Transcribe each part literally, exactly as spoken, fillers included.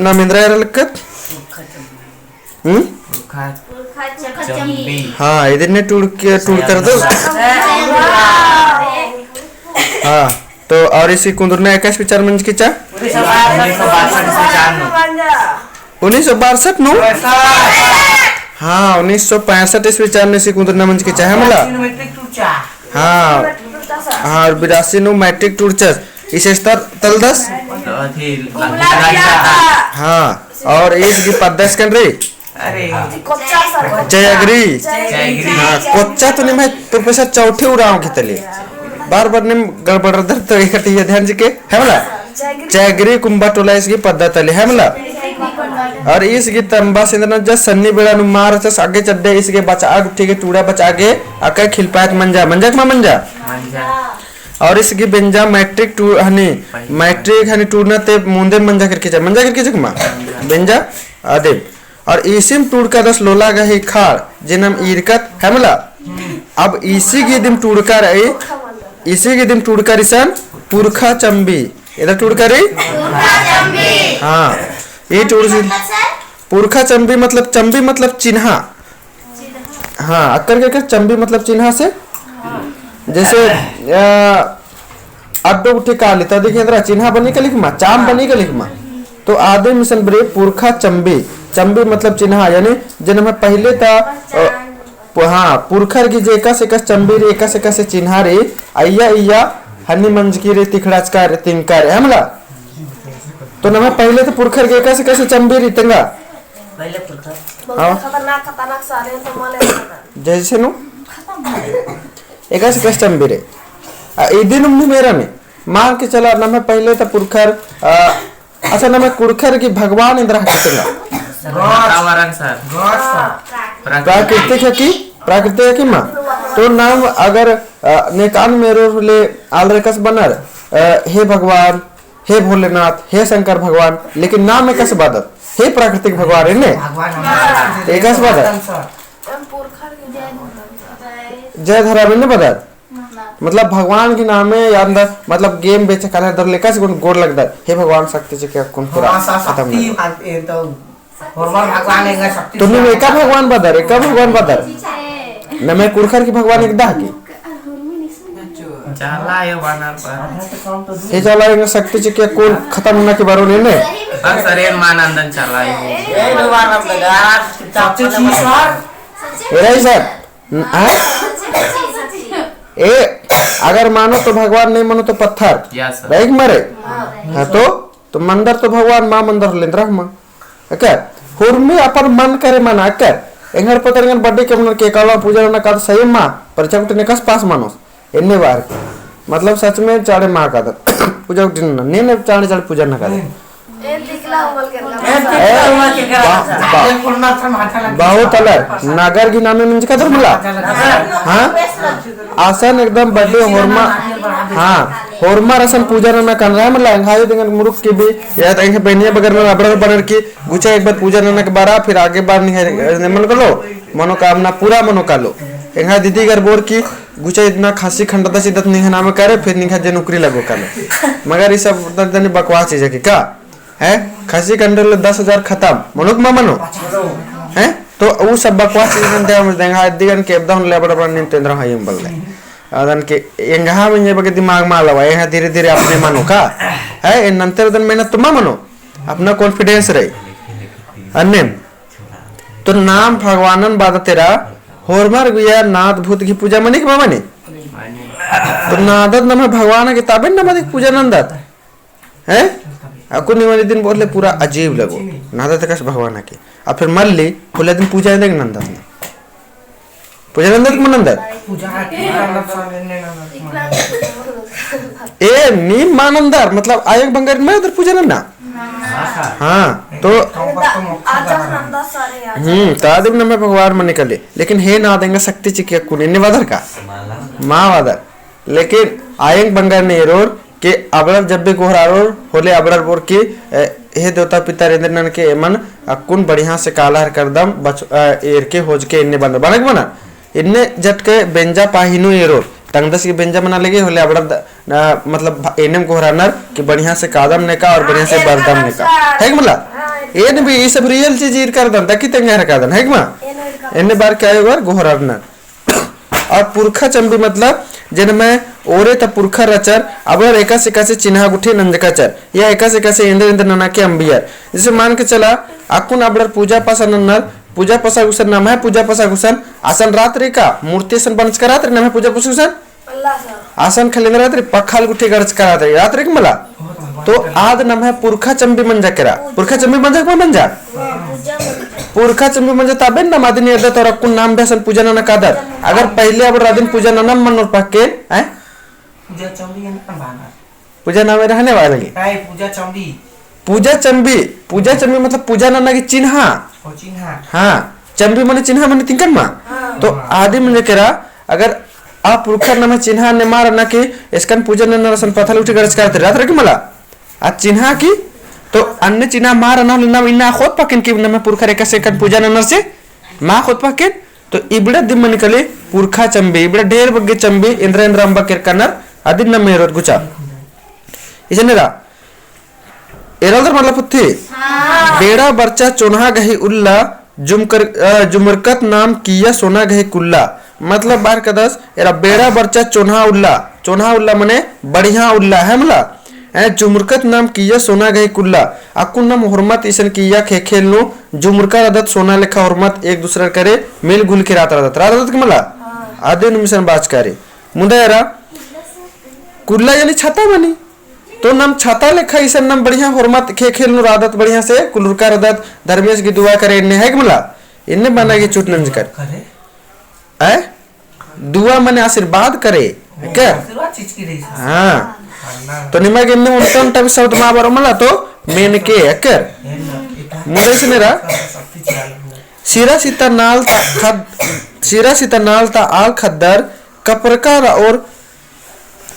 नाम एन्दरा एरा लक्कत? हम्म? पुरखा चम्बी। हाँ, इदिन ने टूड़ के, टूड़ कर दो। हाँ, तो और इसी कुन्दुरना एकासे विचार मंजकी चा? उन्नीस सौ बासठ नू। हाँ, उन्नीस सौ पैंसठ इस्वी चान नू इसी कुन्दुरना मंजकी चा, है मला? हाँ, हाँ, और बिरासी नू मैट्रिक टूड़चस। इसे स्तर तलदस? हाँ, और ईस गही पद्दा एसकन रई? अरे। चयगरी। चयगरी। हाँ, कोच्चा तो निम्है प्रोफेसर चौथे उराँव की तली। बार बार निम गड़बड़दर तो एकटिया ध्यान चिके, है मला? चयगरी कुम्बा टोला ईस गही पद्दा तली, है मला? और ईस गही तम्बा सिंदना जस सन्नी बेड़ा नू मार चस आगे चड्डे ईस गही बचा आग उठी गही टूड़ा बचा आगे अक्का खिलपायत मंजा, मंजा का मा मंजा? मंजा। और ईस गही बेंजा मैट्रिक टू हनी, मैट्रिक हनी टूड़ना ते मुन्दे मंजा करके चा, मंजा करके चा का मा? बेंजा आदिम। और ईसिम टूड़कादस लोला गही खाड़, जे नाम ईरकत, है मला? अब ईसी गही दिम टूड़का रई, ईसी गही दिम टूड़का रई सन पुरखा चम्बी। एदा टूड़का रई? हाँ। ई टूड़ पुरखा चम्बी मतलब, चम्बी मतलब चिन्हा। हाँ, अक्कर के अक्कर चम्बी मतलब चिन्हा से। जैसे, अ, अड्डो गुट्ठी काली, तो देखिए, एन्दरा चिन्हा बनी का लिखमा, चाम बनी का लिखमा। तो आदिम इसन बरई पुरखा चम्बी, चम्बी मतलब चिन्हा, यानी जे नम्है पहिले ता, अ, पु-, हाँ, पुरखर गही जे एकासे एकासे चम्बी रई, एकासे एकासे चिन्हा रई, अइय्या अइय्या हनी मंजकी रई, तिखड़ाचका रई, तिंगका रई, है मला? तो नम्है पहिले ता पुरखर गही एकासे एकासे चम्बी रई तेंगा। पहिले पुरखर। हाँ। खतरनाक, खतरनाक सारे तो माले खतरनाक। जैसे नू? एकासे एकासे चम्बी रई। आ, इदिन उम्मी मेरा में। मान के चला, नम्है पहिले ता पुरखर, आ, अच्छा, नम्है कुँड़ुख़र गही भगवान एन्दरा हकी तेंगा? वातावरण सर। प्राकृतिक। प्राकृतिक है कि? प्राकृतिक है कि मा? तो नाम अगर, अ, नेकान मेरोर होले आलर एकासे बअनर, अ, हे भगवान, हे भोलेनाथ, हे शंकर भगवान, लेकिन नाम एकासे बअदत, हे प्राकृतिक भगवान, एन्ने? भगवान हमारा। एकासे बअदत। जय धरम एन्ने बअदत। मतलब भगवान के नामे या अंदर, मतलब game बेचे काले दर लेका से गोड़ लगदत, हे भगवान शक्ति चिके कुन पूरा हाँ, सा-, खत्म शक्ति नहीं। मान-, ए तो होरमर भगवान एंगा शक्ति तो नीम एका भगवान बअदर, एका भगवान बअदर। नम्है कुँड़ुख़र की भगवान एकदा की। चाला आयो बानर पर। हे चाला एंगा शक्ति चिके कुन खत्म होना के बारो ने ने। सर, सर, एन मान अंदन चाला आयो। ए भगवान हम बता। सच्चे छी सर। ए रही सर। न-, हाँ? ए, अगर मानो तो भगवान, नहीं मानो तो पत्थर। या सर। राइट मारे? हाँ। हाँ, तो, तो मंदर तो भगवान, मा मंदर होले एन्दरा हूँ मा। अकर, होरमी अपन मन करे मना अकर। एंगन पत्थर एंगन बड्डे के मनर के काला पूजा नना काद सही मा, परीक्षा गुट्ठी नेकस पास मानोस। एन्ने बार के। मतलब सच में चाड़े मा कादत। पूजा गुट्ठी नना, ने, ने चाड़े चाड़े पूजा नना कादत। ए, बा-, बा-, बहुत अलग। नागर गही नामे मंजका दर मला। हाँ? असन एकदम बड्डे होरमा, हाँ, होरमर असन पूजा नना कन रहा मला, एंग्है दिंगन मुरुख की भी, या तो एंग्है बहनिया बगर में अबड़र बनर की, गुचा एक बार पूजा नना के बरा, फिर आगे बार निंग्है, मन कलो, मनोकामना पूरा मनो कालो। एंग्है दीदी गर बोर की, गुचा इदना खसी खंडदस इदत निंग्है नामे करे, फिर निंग्है जे नौकरी लगो कालो। मगर ई सब तनी बकवास चीज है कि का? हैं? खसी खंडले दस हजार खत्म। मनो कि मा मनो? हैं? तो ऊ सब बकवास चीज नन्ते हम देंगा, दिगन के एबदा होले अबड़ा अबड़ा नीम तेंद्रा हइम बल्ले। अदन के एंग्है में ये बगे दिमाग मा लवा, एंग्है धीरे धीरे अपने मनो का? हैं? एन नन्ते अदन मेहनत तो मा मनो? अपना confidence रही। अन्ने तो नाम भगवानन बअदत एरा, होरमर गुइया नाद भूत गही पूजा मनी कि मा मनी? तो नादत नम्है भगवान के ताबे नमा दिक पूजा नन्दत। हैं? अक्कुन निमन इदिन बोले पूरा अजीब लगो। नादत एकासे भगवान के। आ फिर मल्ली, होले दिन पूजा एन्देर नन्दत ना। पूजा नन्दत कि मा नन्दत? पूजा नन्दत। ए, नीम मा नन्दर, मतलब आयंग बंगारिन मा नन्दर पूजा नन्ना? हाँ, तो हम्म, तादिम नम्है भगवान मनी काली। लेकिन हे नाद एंगा शक्ति चिके कुन एन्ने बअदर का? मा बअदर। लेकिन आयंग बंगारिन एरोर के अबड़र जब भी गोहरारोर होले अबड़र बोर की, ए, हे देवता पितर एन्देर ननके एमन अक्कुन बढ़िया से काला हर करदम बच-, अ, एरके होजके एन्ने बअनर। बअनर कि बअनर? एन्ने जट के बेंजा पाही नू एरोर। तंगदस की बेंजा मना लगे होले अबड़र द-, अ, मतलब भ-, एन्नेम गोहरानर कि बढ़िया से कादम नेका और बढ़िया से बरदम नेका। है कि मला? एन भी ई सब real चीज ईरका रअदन, ताकि तेंगा हेरका रअदन, है कि मा? एन्ने बार के आयो बार गोहरारना। और पुरखा चम्बी मतलब, जे नम्है ओरे ता पुरखा रहचर, अबड़र एकासे एकासे चिन्हा गुट्ठी नंजका रहचर, या एकासे एकासे एन्देर एन्देर नना के अम्बियर। जैसे मान के चला, अक्कुन अबड़र पूजा पासा नन्नर, पूजा पासा गुसन नम्है पूजा पासा गुसन, असन रअत रई का, मूर्ति असन बनचका रअत रई नम्है पूजा पासा गुसन? असन खाली एन्देर रअत रई, पखाल गुट्ठी गड़चका रअत रई, रअत रई कि मला? तो आद नम्है पुरखा चम्बी मंजा केरा। पुरखा चम्बी मंजा कि मा मंजा? पुरखा चम्बी मंजा, तबे नम अदिन एरदत और अक्कुन नाम भी असन पूजा नना कादर। अगर पहले अबड़र अदिन पूजा नना मन्नोर पक्के, हैं? पूजा चम्बी एन्ने बानर। पूजा नाम रहने वाला लगी। पूजा चम्बी। पूजा चम्बी, पूजा चम्बी मतलब पूजा नना की चिन्हा। ओ चिन्हा। हाँ, चम्बी मने चिन्हा मने तिंकन मा। हाँ। तो आदि मंजा केरा, अगर आ पुरखर नम्है चिन्हा ने मार ना कि एसकन पूजा नन्नर असन पथल उठी गड़चका रअत रई, रअत रई कि मला? आ चिन्हा की, तो अन्ने चिन्हा मार ना होले नम इन्ना खोत पकिन कि नम्है पुरखर एकासे एकासे पूजा नन्नर से मा खोत पकिन। तो इबड़ा दिम मनी कली पुरखा चम्बी, इबड़ा ढेर बग्गे चम्बी, एन्देर एन्देर अम्बा केरका रअनर, अदिन नम एरोत गुचा। इसन एरा, एरा लदर मला पुथी? हाँ। बेड़ा बरचा चोन्हा गही उल्ला, जुमकर-, अ, जुमरकत नाम किया सोना गही कुल्ला। मतलब बअर कादस, एरा बेड़ा बरचा चोन्हा उल्ला, चोन्हा उल्ला मने बढ़िया उल्ला है मला। ए, जुमरकत नाम किया सोना गही कुल्ला। अक्कुन नम होरमत इसन किया ख़ेख़ेल नू जुमरका रअदत सोना लेखा होरमत एक दूसरा करे मिल घुल के रअदत, रअदत, रअदत कि मला? हाँ। अदिन इसन बाचका रई। मुदा एरा कुल्ला यानी छाता मनी। तो नम छाता लेखा इसन नम बढ़िया होरमत ख़ेख़ेल नू रअदत बढ़िया से कुलुरका रअदत धर्मेस की दुआ करे एन्ने है कि मला? एन्ने बअना की चुट नंजकर। आय? दुआ मने आशीर्वाद करे, एकर? आशीर्वाद चिचकी रई। हाँ। तो निमा गे एन्ने उन्टा उन्टा भी शब्द मा बरओ मला तो मेनके, एकर? मुदा इसन एरा, सिरा सिता नाल ता खद-, सिरा सिता नाल ता आल खद्दर कपरका रओर,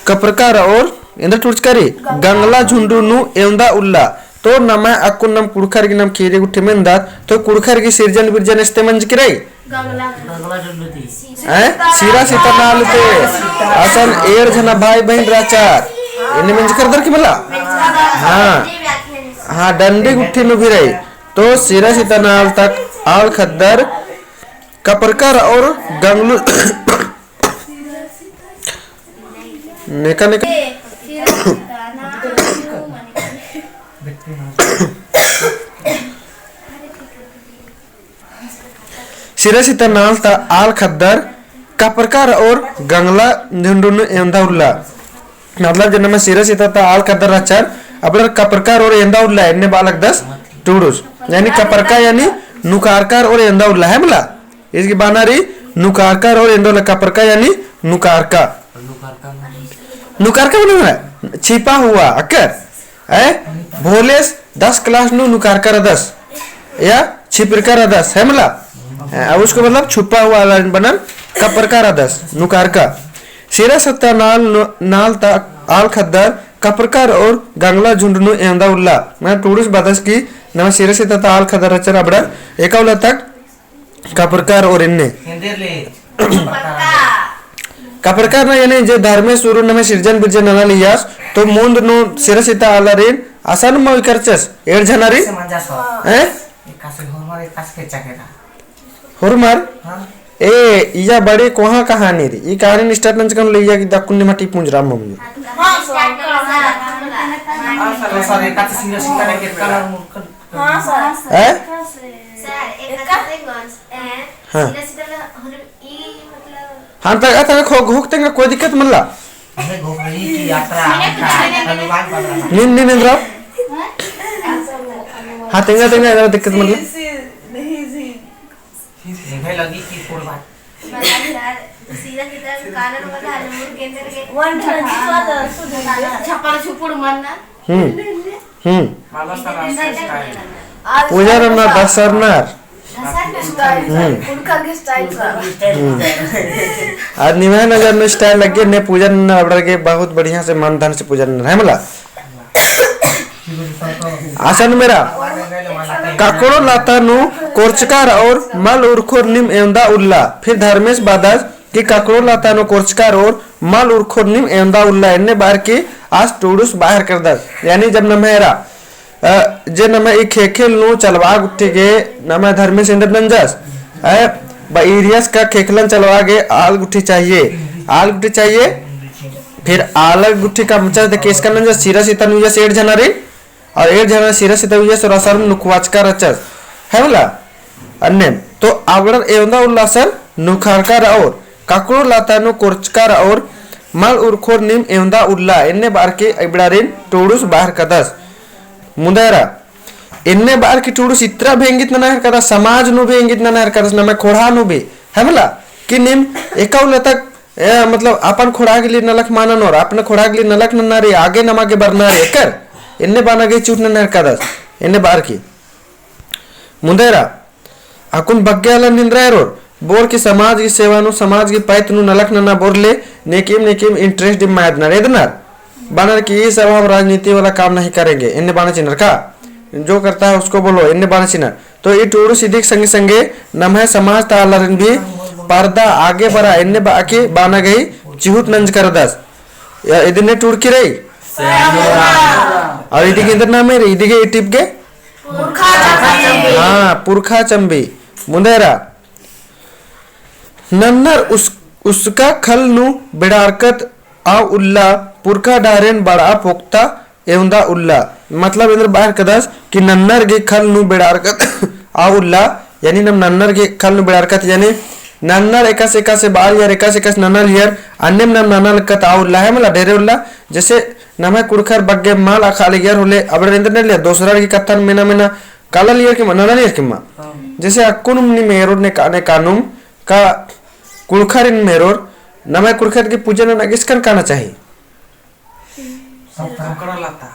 कपरका रओर, एन्देर टूड़चका रई, गंगला झुंडू नू एवंदा उल्ला। तो नम्है अक्कुन नम कुँड़ुख़र गे नम ख़ीरी गुट्ठी मेनदत, तो कुँड़ुख़र गे सिरजन बिरजन एस्ते मंजकी रई? गंगला झुंडू ती। हैं? सिरा सिता नाल ती। असन एंड़ झना भाई बहिन रहचर। एन्ने मंजकर दर कि मला? हाँ। हाँ, डंडी गुट्ठी नू भी रई। तो सिरा सिता नाल ता आल खद्दर कपरका रओर गंगलू नेका नेका। सिरा सिता नाल ता आल खद्दर कपरका रओर गंगला झुंडू नू एवंदा उल्ला। मतलब जे नम्है सिरा सिता ता आल खद्दर रहचर, अबड़र कपरका रओर एवंदा उल्ला, एन्ने बआ लगदस टूड़ुस। यानी कपरका यानी नुकारका रओर एवंदा उल्ला, है मला? इसकी बअना रई नुकारका रओर एवंदा उल्ला, कपरका यानी नुकारका। नुकारका मने छिपा हुआ, अकर? ए, भोलेस दस class नू नुकारका रअदस, या छिपिरका रअदस, है मला? ए, अब उसको मतलब छुपा हुआ वाला बनर कपरका रअदस, नुकारका। सिरा सिता नाल नू, नाल ता आल खद्दर कपरका रओर गंगला झुंडू नू एवंदा उल्ला। मतलब टूड़ुस बअदस कि नम्है सिरा सिता ता आल खद्दर रहचर अबड़र एका उल्ला तक कपरका रओर एन्ने। एन्देर ले। कपरका रअना यानी जे धर्मेस उरुन नम्है सिरजन बिरजन नना लियस, तो मुन्द नू सिरा सिता आलारिन असन मल करचस, एंड़ झनारिन? एकासे मंजा सो। हैं? एकासे होरमर, एकासे के चकेरा। होरमर? हाँ। ए, इया बड़ी कोहाँ कहानी रई। ई कहानी start नंजकन ले इया कि दक्कुन निमा टीप मुंजरा मम्मी। हाँ, सर, एकासे सिरा सिता ने केरका ना मुरकन। हाँ, सर। हैं? सर, एक एका? बात है, कौन स-, हैं? हाँ। सीधा सीधा ना, हम ई मतलब हाँ, तंगआ, तंगआ, खोक, खोक तंगआ, कोई दिक्कत मल्ला। अरे, घोख रही की यात्रा, हनुमान पकड़ा। नींद, नींद, नींद रहो। हाँ, तंगआ, तंगआ, अगर दिक्कत मल्ला। सी, सी, नहीं, सी। देखै लगी कि कोन बात। मतलब यार, सीधा सीधा कानर वाला हनुमान केंद्र के। वन ट्वेंटी वाला सुन। छपड़ छुपड़ मन्ना। हम्म। हम्म। पूजा नन्ना दस सरनर। हम्म। हम्म। आज निम्है नजर नू style लग्गी, ने पूजा नन्ना अबड़र गे बहुत बढ़िया से मन धन से पूजा नन्ना है मला। असन मेरा ककड़ो लता नू कोरचका रओर मल उरखोर नीम एवंदा उल्ला। फिर धर्मेस बअदस कि ककड़ो लता नू कोरचका रओर मल उरखोर नीम एवंदा उल्ला, एन्ने बअर की आस टूड़ुस बाहर करदस। यानी जब नम्है एरा अ, जे नम्है ई ख़ेख़ेल नू चलवा गुट्ठी गे नम्है धर्मेस एन्देर नंजस। अ, बईरियस का ख़ेख़ेलन चलवा गे आल गुट्ठी चाहिए। आल गुट्ठी चाहिए। फिर आल गुट्ठी का मचा दे केस का नंजस, सिरा सिता नू उइयस एंड़ झनारिन, और एंड़ झना सिरा सिता उइयस और असर नुखवाचका रहचस। है मला? अन्नेम। तो अबड़र एवंदा उल्ला असन नुखारका रओर, काकड़ो लाता नू कोरचका रओर, मल उरखोर नीम एवंदा उल्ला, एन्ने बअर की इबड़ारिन टूड़ुस बअर कदस। मुन्देरा, एन्ने बअर की टूड़ुस इतरा भी इंगित नना हेरकदस, समाज नू भी इंगित नना हेरकदस, नम्है खोड़हा नू भी, है मला? कि नीम एका उल्ला तक ए, मतलब, अपन खोड़हा गे लिए नलख मल ननोर, अपन खोड़हा गे लिए नलख नन्ना रई, आगे नमा गे बरना रई, एकर एन्ने बअना गे चिहुट नना हेरकदस, एन्ने बअर की। मुन्देरा, अक्कुन बग्गे आलर निंद्रा एरोर, बओर की समाज की सेवा नू, समाज की पैत नू नलख नना बओर ले, नेकिम, नेकिम interest दिम मल एदनर, एदनर। बअनर कि ई सब हम राजनीति वाला काम नहीं करेंगे, एन्ने बअना चिनर का? जो करता है उसको बोलो, एन्ने बअना चिनर। तो ई टूड़ुस इदी के संगे संगे नम्है समाज ता आलारिन भी परदा आगे बरा एन्ने बअर की बअना गही चिहुट नंज करदस। या इदिन टूड़की रई? और इदी गे एन्देर नामे रई, इदी गे ई टिप गे? पुरखा चम्बी। हाँ, पुरखा चम्बी। मुन्देरा। नन्नर उस-, उसका खल नू बेड़ारकत आ उल्ला पुरखा डहरेन बड़ा पोक्ता एवंदा उल्ला। मतलब एन्देर बअर कदस कि नन्नर गे खल नू बेड़ारकत आ उल्ला, यानी नम नन्नर गे खल नू बेड़ारकत, यानी नन्नर एकासे एकासे बआलियर, एकासे एकासे ननालियर, अन्नेम नम नना लगकत आ उल्ला, है मला, ढेरे उल्ला। जैसे नम्है कुँड़ुख़र बग्गे मल अख़ा लगियर होले, अबड़र एन्देर ननालियर, दोसरर गे कत्थन मेना मेना कालालियर किम्मा, ननालियर किम्मा। हाँ। जैसे अक्कुन नीम एरोर ने का-, ने कानुम का कुँड़ुख़रिन एरोर, नम्है कुँड़ुख़र गे पूजा नना गे एसकन काना चाही। काकड़ो लता।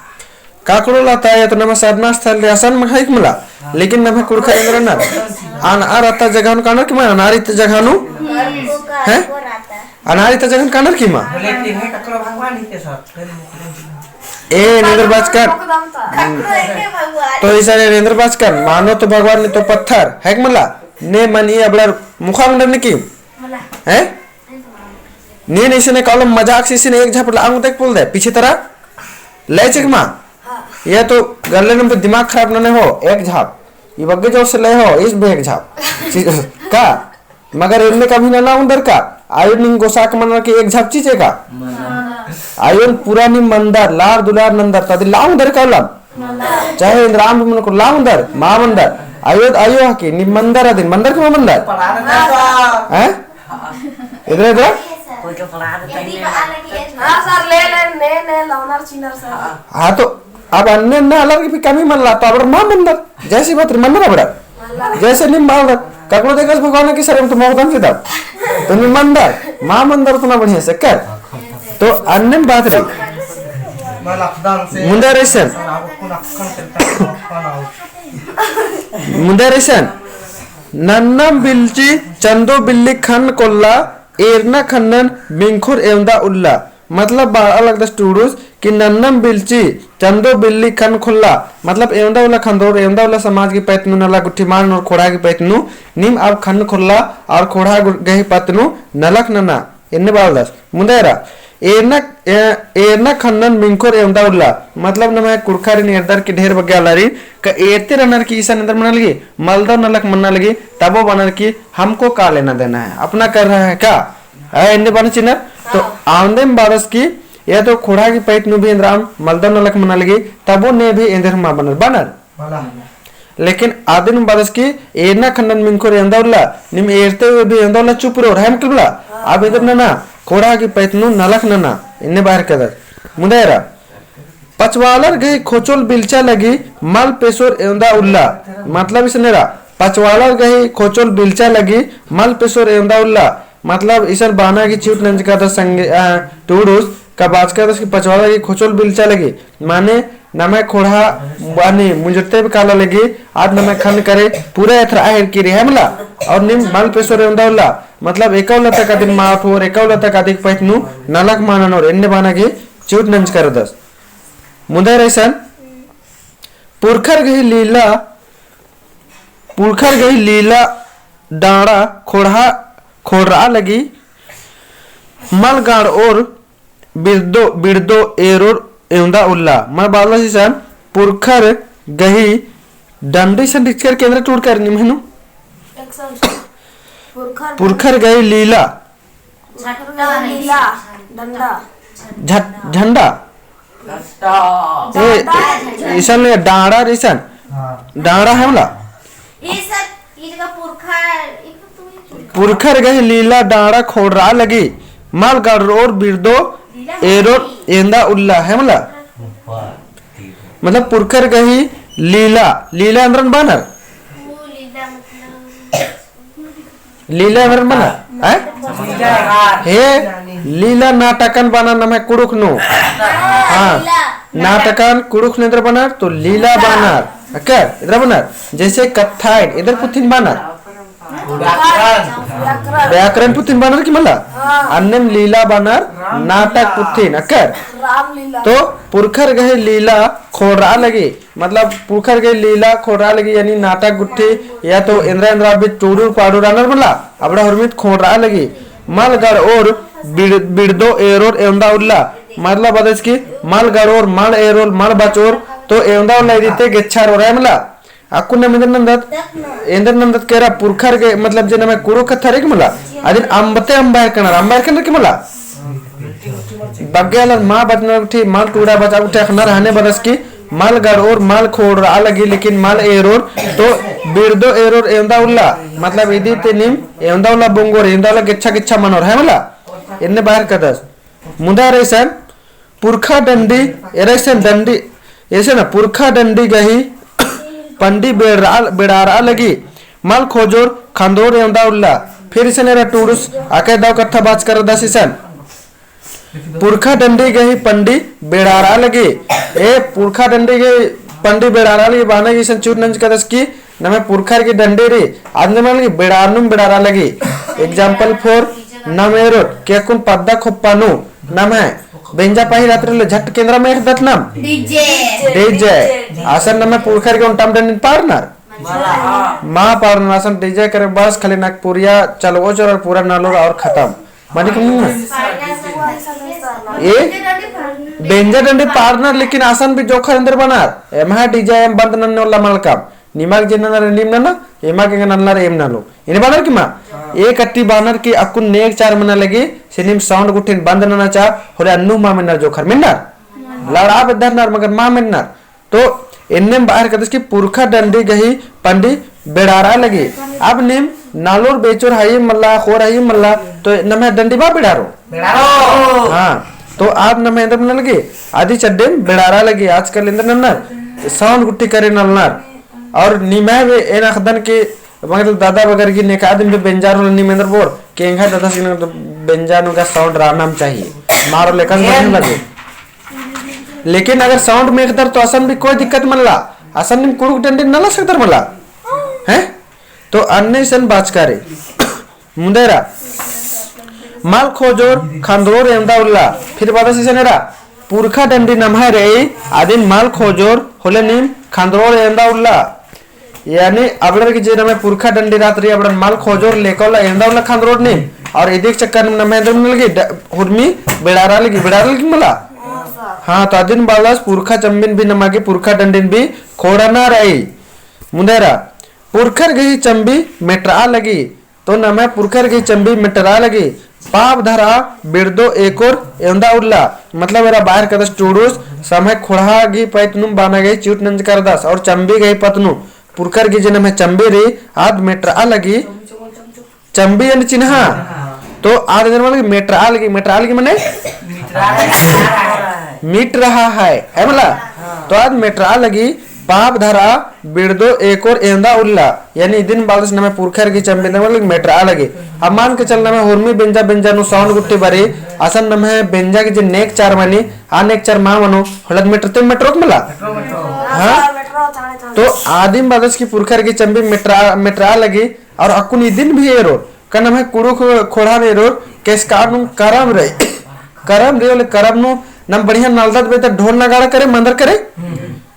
काकड़ो लता या तो नम्है सरना स्थल रई असन मल है मला। हाँ। लेकिन नम्है कुँड़ुख़र एन्देर ननर, अनार अता जगह नू कानर किम्मा, अनार इता जगह नू? हैं? अनार इता जगह नू कानर किम्मा? बोले कि नहीं, काकड़ो भगवान ही के साथ। ए, एन्देर बाचकन। तो इसन एन्देर बाचकन, मानो तो भगवान, नहीं तो पत्थर, है मला? ने मनी अबड़र मुखा मंडर ने की? हैं? नीन इसन कालम मजाक से इसन एक झापट लांग देख बोल दे, पीछे तरह ले चेक मा। हाँ। ये तो गल्ले नम दिमाग खराब नने हो, एक झाप। ई बग्गे जोर से ले हो, इस बे एक झाप। चीज, का? मगर एन्ने कभी नना उन्दर का? आयो निंग गोसाक मनर की एक झाप चीज है का? आयो पूरा नीम मंदर, लार दुलार नंदर, तदी लांग दर कालम। चाहे एन्देर आम भी मनो को लांग दर, मा मंदर। आयो, आयो हकी, नीम मंदर अदिन, मंदर की मा मंदर? हैं? एन्देर, एन्देर? कोई तो पढ़ा देता ही नहीं। हाँ सर, ले ले, ने, ने, लौनर चिनर सर। हाँ तो अब अन्ने ना अलग भी कमी मन ला, तो अबड़र मा मंदर। जैसी बात रे, मंदर अबड़र। जैसे नीम मंदर। काकड़ो देखस भगवान की सर, हम तो मोहतम से दब। तो नीम मंदर, मा मंदर उतना बढ़िया से कर। तो अन्नेम बात रई। मुन्देर इसन। मुन्देर इसन। नन्नम बिल्ची चंदो बिल्ली खन्न कोल्ला, एरना खन्नन मिंखोर एवंदा उल्ला। मतलब बआ लगदस टूड़ुस कि नन्नम बिल्ची चंदो बिल्ली खन्न कोल्ला। मतलब एवंदा उल्ला खन्दोर, एवंदा उल्ला समाज की पैत नू नलख गुट्ठी मल ननोर, खोड़हा की पैत नू नीम अब खन्न कोल्ला और खोड़हा गही पैत नू नलख नना। एन्ने बआ लगदस। मुन्देरा, एरना, ए-, एरना खन्नन मिंखोर एवंदा उल्ला, मतलब नम्है कुँड़ुख़ारिन एरदर की ढेर बग्गे आलारिन, का एरते रअनर की इसन एन्देर मना लगी, मलदव नलख मना लगी, तबो बअनर की हमको का लेना देना है, अपना कर रहा है का? है, एन्ने बअना चिनर, तो आंदेम बअदस की, या तो खोड़हा की पैत नू भी एन्देर आम मलदव नलख मना लगी, तबो ने भी एन्देर मा बअनर, बअनर। लेकिन आदिन बअदस की एरना खन्नन मिंखोर एवंदा उल्ला, नीम एरते हुए भी एवंदा उल्ला चुप रओर, है मतलब ला? अब एन्देर नना, खोड़हा की पैत नू नलख नना, एन्ने बअर कदर। मुन्देरा, पचवालर गही खोचोल बिल्चा लगी मल पेसोर एवंदा उल्ला, मतलब इसने रआ, पचवालर गही खोचोल बिल्चा लगी मल पेसोर एवंदा उल्ला, मतलब इसन बअना की चिहुट नंजकदस संगे, अ, टूड़ुस का बाचकदस की पचवालर गही खोचोल बिल्चा लगी, माने नम्है खोड़हा बअनी मुंजरते भी काला लगी, आद नम्है खन्न करे पूरा एथरा हेरकी रई है मला, और नीम मल पेसोर एवंदा उल्ला, मतलब एका उल्ला तक अदिन मा उठोर, एका उल्ला तक अदिक पैत नू नलख मा ननोर, एन्ने बअना गही चिहुट नंजकदस। मुन्देर इसन पुरखर गही लीला, पुरखर गही लीला डाँड़ा खोड़हा खोड़रआ लगी मल गाड़ओर बिड़दो, बिड़दो एरोर एवंदा उल्ला। मल बआ लगदस इसन पुरखर गही डंडी सन डिचकर केंद्र टूड़ कर निम्हनु। एक सौ। पुरखर पुरखर गही लीला। झट्टा लीला। डंडा। झट-, झंडा। ए, इसन ले डांड़ा रे इसन। हाँ। डांड़ा है मला। ये सब, ये जगह पुरखा, ये तो तू ही पुरखा। पुरखर गही लीला डांड़ा खोड़रा लगी। मल गड़ोर बिड़दो एरोर एवंदा उल्ला है मला। मतलब पुरखर गही लीला, लीला एन्दरन बअनर? वो लीला मतलब लीला एन्दरन बअनर, हैं? हे, लीला नाटकन बअनर नम्है कुँड़ुख़ नू। हाँ, नाटकन कुँड़ुख़ नू एन्दर बअनर, तो लीला बअनर। अक्कर, एन्दर बअनर, जैसे कत्थाइन, एन्दर पुथिन बअनर। व्याकरण पुथिन बअनर कि मला? अन्नेम लीला बअनर, नाटक पुथिन, अक्कर। तो पुरखर गही लीला खोड़रा लगी, मतलब पुरखर गही लीला खोड़रा लगी, यानी नाटक गुट्ठी या तो एन्दरा एन्दरा भी टूड़ुर पाड़ुर रअनर मला, अबड़ा हुरमित खोड़रा लगी। मल गड़ोर बिड़-, बिड़दो एरोर एवंदा उल्ला, मतलब बअदस कि मल गड़ोर, मल एरोर, मल बचोर, तो एवंदा उल्ला इदी ती गेच्छा रओर है मला। अक्कुन नम एन्दर नन्दत, एन्दर नन्दत केरा पुरखर गही, मतलब जे नम्है कुँड़ुख़ कत्था रई कि मला, अदिन अम्बते अम्बा एरकनर, अम्बा एरकनर कि मला। बग्गे आलर मल बचना गुट्ठी, मल टूड़ा बचा गुट्ठी अख़नर, हने बअदस कि मल गड़ोर मल खोड़रा लगी, लेकिन मल एरोर तो बिड़दो एरोर एवंदा उल्ला, मतलब इदी ती नीम एवंदा उल्ला बोंगोर, एवंदा उल्ला गेच्छा गेच्छा मनोर है मला, एन्ने बअर कदस। मुदा रईसन पुरखा डंडी, एरईसन डंडी, एरईसन पुरखा डंडी गही पंडी बेड़रा, बेड़ारा लगी, मल खोजोर खंदोर एवंदा उल्ला। फिर इसन एरा टूड़ुस अकय दव कत्था बाचका रअदस इसन। पुरखा डंडी गही पंडी बेड़ारा लगी। ए पुरखा डंडी गही पंडी बेड़ारा लगी बअना गे इसन चिहुट नंजकादस कि नम्है पुरखर गही डंडी रई, आद नम्है लगी बेड़ारनुम बेड़ारा लगी। Example for नम एरोत कि अक्कुन पद्दा खोप्पा नू नम्है बेंजा पाही रात्रि ले झट केंद्रा मेख़दत नम? DJ। DJ। असन नम्है पुरखर गही ओन्टम डंडिन पाड़नर? मल पाड़नर। असन DJ करे बस खाली नकपुरिया चलओ चोर पूरा नलोर और खतम। मने कुन ए बेंजा डंडी पाड़नर, लेकिन असन भी जोखर एन्दर बअनर। एम्है DJ एम बंद नन्ने उल्ला मलकम। निमा गे जे ननर नीम नना, एमा गे एंगा नलनर एम नलो। एन्ने बअनर कि मा? हाँ। ए कत्ती बअनर कि अक्कुन नेग चार मना लगी, से नीम sound गुट्ठिन बंद नना चा, होले अन्नु मल मेन्नर जोखर मेन्नर। लड़ा बेद्दनर मगर मल मेन्नर। तो एन्नेम बअर कदस कि पुरखा डंडी गही पंडी बेड़ारा लगी। अब नीम नलोर बेचोर हई मल्ला, खोर हई मल्ला, तो नम्है डंडी बा बेड़ारो। बेड़ारो। हाँ, तो आद नम्है एन्दर मना लगी, अदी चड्डेम बेड़ारा लगी, आजकल एन्दर नन्नर, sound गुट्ठी करे नलनर। और निम्है भी एन अख़दन कि मगर दादा बगर की नेका दिन भी बेंजा नू नीम एन्दर बोर, कि एंग्है दादा सिंह तो बेंजा नू गा sound रअनम चाहिए। मारो लेकन बढ़िया लगे। लेकिन अगर sound मेख़दर तो असन भी कोई दिक्कत मल्ला, असन नीम कुँड़ुख़ डंडी नला सकदर मला। हैं? तो अन्ने इसन बाचका रई। मुन्देरा मल खोजोर खंदरोर एवंदा उल्ला। फिर बअदस इसन एरा पुरखा डंडी नम्है रई, अदिन मल खोजोर होले नीम खंदरोर एवंदा उल्ला। यानी अबड़र की जे नम्है पुरखा डंडी रअत रई, अबड़न मल खोजोर लेका उल्ला एवंदा उल्ला खंदरोर नीम। और इदी के चक्कर नम्है एन्दर मना लगी, ड-, हुरमी बेड़ारा लगी, बेड़ारा लगी मला। हाँ, तो अदिन बअदस पुरखा चम्बिन भी नमा गे पुरखा डंडिन भी खोड़ना रई। मुन्देरा पुरखर गही चम्बी मेटरा लगी। तो नम्है पुरखर गही चम्बी मेटरा लगी, पाप धरा बिड़दो एकोर एवंदा उल्ला। मतलब एरा बअर कदस टूड़ुस, समय खोड़हा गही पैत नुम बअना गे चिहुट नंजका रअदस, और चम्बी गही पत्त नू, पुरखर गही जे नम्है चम्बी रई, आद मेटरा लगी, चम्बी एन्ने चिन्हा, तो आद एन्ने मतलब मेटरा लगी, मेटरा लगी मने? मिट रहा है, है मला? तो आद मेटरा लगी, पाप धरा बिड़दो एकोर एवंदा उल्ला। यानी इदिन बअदस नम्है पुरखर गही चम्बी एन्ने मतलब मेटरा लगी। अब मान के चल नम्है हुरमी बेंजा, बेंजा नू sound गुट्ठी बरई, असन नम्है बेंजा गही जे नेग चार मनी, आ नेग चार मल मनो, होले आद मेटरते मेटरोक मला? हाँ? तो आदिम बअदस कि पुरखर गही चम्बी मेटरा, मेटरा लगी, और अक्कुन इदिन भी एरोर, का नम्है कुँड़ुख़ खोड़हा नू एरोर, केसकार नुम करम रई। करम रई, होले करम नू नम बढ़िया नलदत बेद्दत ढोल नगाड़ा करे, मन्दर करे,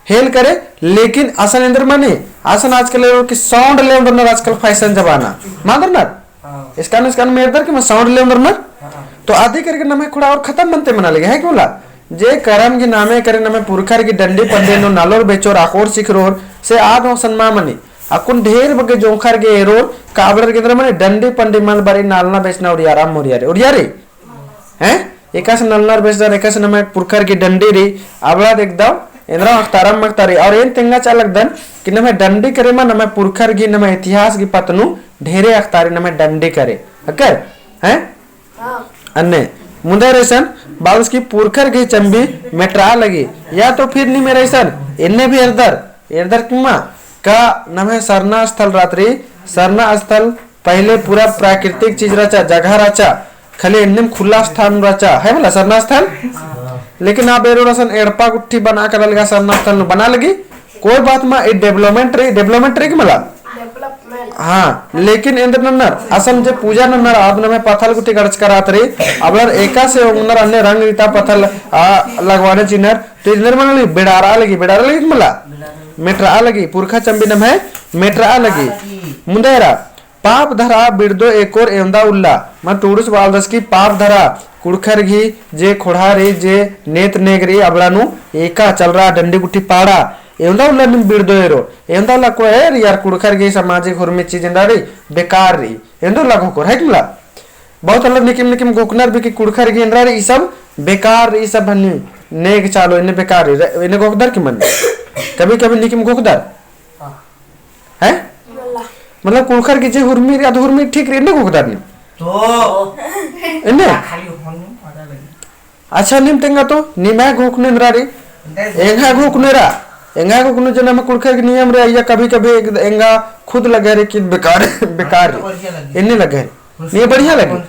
हेल करे, लेकिन असन एन्दर मनी, असन आजकल एरोर कि sound ले एन्दर नर आजकल fashion जमाना। मन्दर नर? हाँ। इसका न, इसका न मेरदर कि मल sound ले एन्दर नर? हाँ। तो आदि करके नम्है खोड़हा और खतम मनते मना लगी, है कि मला? जे करम गही नामे करे नम्है पुरखर गही डंडी पंडी नू नलोर बेचोर अख़ोर सिखरोर, से आद हूँ असन मा मनी। अक्कुन ढेर बग्गे जोंख़र गे एरोर, काबड़र गे एन्दरा मनी डंडी पंडी मल बरई नलना बेचना उड़ियारा मोरियारे, उड़ियारे? हैं? एकासे नलनर बेचदर, एकासे नम्है पुरखर गही डंडी रई, अबड़ा एकदम एन्दरा अख़तारम अख़तारी। और एन तेंगा चाला लगदन कि नम्है डंडी करे मा नम्है पुरखर गही नम्है इतिहास गही पत्त नू ढेरे अख़तारी नम्है डंडी करे। अकर? हैं? हाँ। अन्ने, मुन्दर असन, बालस की पुरखर गही चम्बी मेटरा लगी, या तो फिर नीम एरा असन, एन्ने भी एरदर, एरदर किम्मा, का नम्है सरना स्थल रअदर, सरना स्थल पहिले पूरा प्राकृतिक चीज रहचा, जगह रहचा, खाली एन्नेम खुला स्थान रहचा, है मला सरना स्थान? लेकिन अब एरोर असन एड़पा गुट्ठी बना कर अलगा सरना स्थान नू बना लगी, कोई बात मा, ई development रई, development रई कि मला? Development। हाँ, लेकिन एन्देर नन्नर, असन जे पूजा नन्नर, आद नम्है पथल गुट्ठी गड़चका रअदर, अबड़र एकासे ओंगनर अन्ने रंग रीता पथल, आ, लगवाने चिन्हर, तो इन्देर मना लगी, बेड़ारा लगी, बेड़ारा लगी कि मला? मेटरा लगी, पुरखा चम्बी नम्है मेटरा लगी। मुन्दे एरा, पाप धरा बिड़दो एकोर एवंदा उल्ला। मने टूड़ुस बालदस की पाप धरा, कुँड़ुख़र गही जे ख़ोंड़हा रई, जे नेत नेग रई, अबड़ा नू एका चलरा डंडी गुट्ठी पाड़ा, एवंदा उल्ला नीम बिड़दो एरोर, एवंदा उल्ला को एर यार कुँड़ुख़र गही सामाजिक हुरमी चीज एन्दरा रई, बेकार रई, एवंदा उल्ला घोकोर, है कि मला? बहुत अलग निकिम निकिम घोकनर भी कि कुँड़ुख़र गही एन्दरा रई, ई सब बेकार रई, ई सब हन्नी नेग चालो, एन्ने बेकार रई, एन्ने घोकदर कि मल? कभी कभी निकिम घोकदर? हैं? मल्ला। मतलब कुँड़ुख़र गही जे हुरमी रई, आद हुरमी ठीक रई, एन्ने घोकदर नीम? तो एन्ने? खाली होन आधा लगी। अच्छा, नीम तेंगा तो, निम्है घोकनू एन्दरा रई? एंग्है घोकनू एरा, एंग्है घोकनू जे नम्है कुँड़ुख़र गही नियम रई, या कभी कभी एक, एंगा खुद लग्गे रई कि बेकार, बेकार रई। एन्ने लग्गे रई। नीम बढ़िया लगी।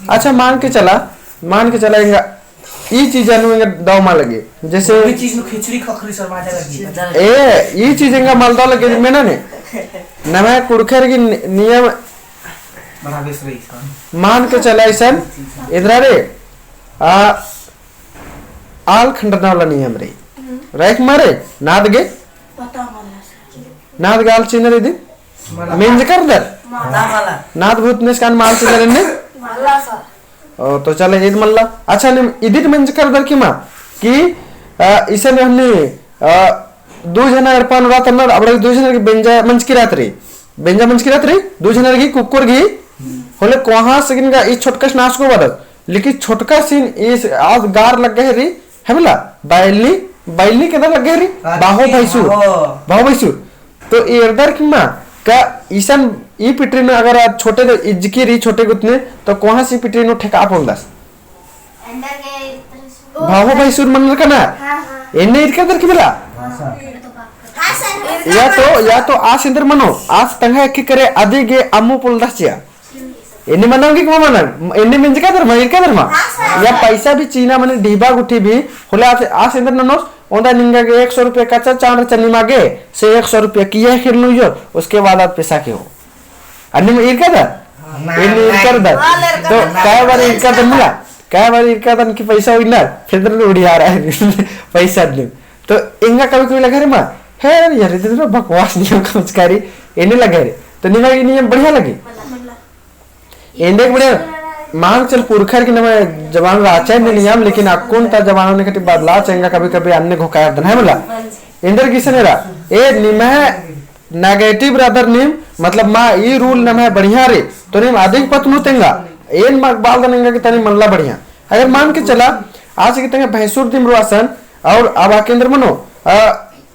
अच्छा, मान के चला, मान के चला एंगा ई चीजा नू एंगा दव मा लगे। जैसे कोई चीज नू खिचड़ी खखरी सर माजा लगी। ए, ई चीज एंगा मल दव लगे, मेना ने। नम्है कुँड़ुख़र गही नि-, नियम बड़ा बेस रई सन। मान के चला असन, एन्दरा रई, आ, आल खंडना वाला नियम रई। रई कि मल रई, नाद गे? पता मला सर। नाद गे आल चिन्हर इदी? मला। मेंजकर दर? मला। नाद भूत नेस्कान मा आल चिन्हर एन्ने? मला सर। ओ, तो चले ईद मल्ला। अच्छा, नीम इदिट मेंजकर दर किमा कि, अ, इसन हन्नी, अ, दू झना एड़पा नू रअदर, अबड़ा दू झना गही बेंजा मंजकी रअदर, बेंजा मंजकी रअदर, दू झना गही कुक्कोर गही, होले कोहाँ से गिन गा ई छोटका से नास को बदल, लेकिन छोटका सीन ई से आज गार लग्गे रई, है मला, बैलनी, बैलनी केन्दर लग्गे रई, बाहो भैंसुर, बाहो। बाहो भैंसुर। तो एरदर किमा, का इसन ई पिटरी नू अगर छोटे तो इजकी रई छोटे गुतने, तो कोहाँ से ई पिटरी नू ठेका पोलदस? भावो भाई सुर मनर कना? हाँ, हाँ। एन्ने इरका दर की मला? हाँ, सर। या तो, या तो आस एन्देर मनो, आस तंग्है अक्की करे अदी गे अम्मु पोलदस चिआ। एन्ने मनो कि को मनो? एन्ने मेंजका दर मा, इरका दर मा? हाँ, सर। या पैसा भी चीना मने ढिबा गुट्ठी भी, होले आस, आस एन्देर ननोस, ओन्दा निंगा गे एक सौ रुपया कच्चा चाँड़ चन्नी मागे, से एक सौ रुपया किया खेलनु यो, उसके बाद आद पैसा के हो। अन्ने में इरका दर? ना, एन्ने ना, इरका दर। ना, ना, तो ना, काय बार ना, इरका दर ना। मिला? काय बार इरका दर की पैसा उइना? फिर दर उड़िया रहा है। पैसा दे। तो एंगा कभी कभी लगा रे मा, "हे यार, इधर तो बकवास नियम कमचकारी।" एन्ने लगा रे। तो निमा ये नियम बढ़िया लगी। एन्ने के बढ़िया, मान चल पुरखर की नमा जबान राचा एन्ने नियम, लेकिन अक्कुन ता जबान ने कटी बदला चेंगा कभी कभी अन्ने घोकाया दन है मला। एन्देर किसन एरा, ए निम्है negative रअदर नीम, मतलब मा ई rule नम्है बढ़िया रे, तो नीम अधिक पत्त नू तेंगा, एन मा बाल दन एंगा कि तनी मल्ला बढ़िया। अगर मान के चला, आस की तेंगा भैंसुर दिम रो असन, और अब आके एन्देर मनो, आ,